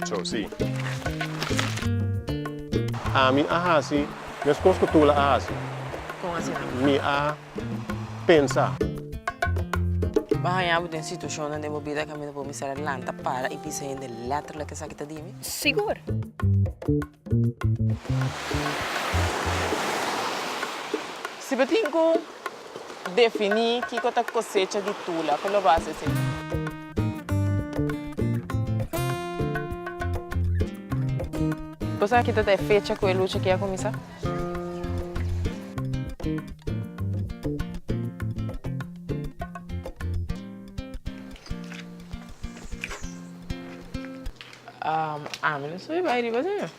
Mucho, sí. Ami a hasi meskos ku Tula a hasi. Kon asina? Mi a pensa. Bo a haña bo den situashonnan den bo bida kaminda bo mester a lanta para i bisa hende lèterlik esaki ta di mi? Sigur. Si bo tin ku definí kiko ta kosecha di Tula, kon lo bo hasi esei? Bo sa kita ta e fecha ku e lucha aki a kuminsá? Ami no subi bai riba señor.